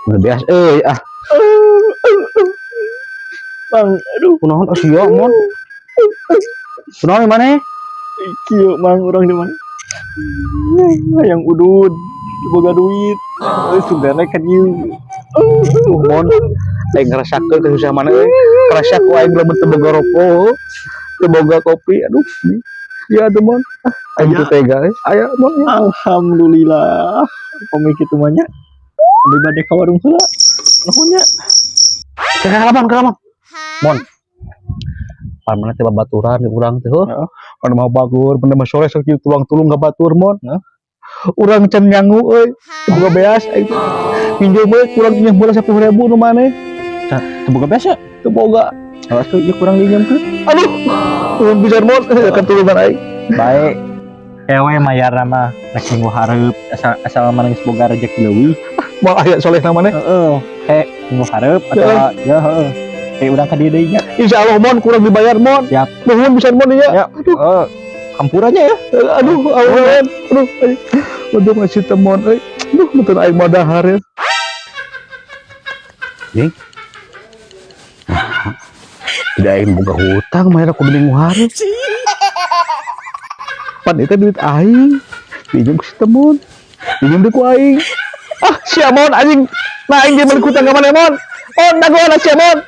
Udah beas euy ah. Mang, aduh. Kunaon, oh sia, Mon? Kunaon maneh? Kieu, Mang, urang di mana? Hayang udud, boga duit. Euy, sugana kan ieu. Tuh, Mon. Aing ngerasakeun kesusahan maneh euy. Kerasa ku aing lamun teu boga rokok, teu boga kopi, aduh. Ya tuh, Mon. Ah, aing teu tega euy. Aya, Mon, ya. Alhamdulillah. Pami kitu mah nya. Abi bade ka warung heula. Nuhun nya. Kela, Mon, kela, Mon. Mon. Pan maneh teh babaturan di urang teh heuh. Heeh. Pan mah bagur, pan mah soleh sok kieu tulang tulung ka batur, Mon. Heeh. Urang can nyangu euy. Teu boga beas aing teh. Pinjam euy, kurang pinjam heula 10.000 nu maneh. Teu boga beas ya? Teu boga. Awas tuh, ieu kurang diinjemkeun. Aduh. Nuhun pisan, Mon. Kan tulungan aing. Baik. Kewe mayarna mah rek minggu hareup, asal asal maneh geus boga rezeki leuwih. Moal aya soleh na maneh. Heeh, kayak minggu hareup atau ya heeh. Kayak urang ka dieu deui nya. Insya Allah, Mon, kurang dibayar, Mon. Siap. Nuhun pisan, Mon, ya. Ya. Aduh. Heeh. Hampurannya ya. Aduh, aduh, aduh, aduh. Aduh, masih temon euy. Aduh, meuteun aing mah dahar ya. Jing. Tidak aing boga hutang mayar aku minggu hareup. Pan itu duit aing. Pinjam ke si Temon. Pinjam deui ku aing. Ah, sia, Mon, anjing. Nah, aing dia balik hutang ka maneh, Mon. Oh, dagoan sia, Mon.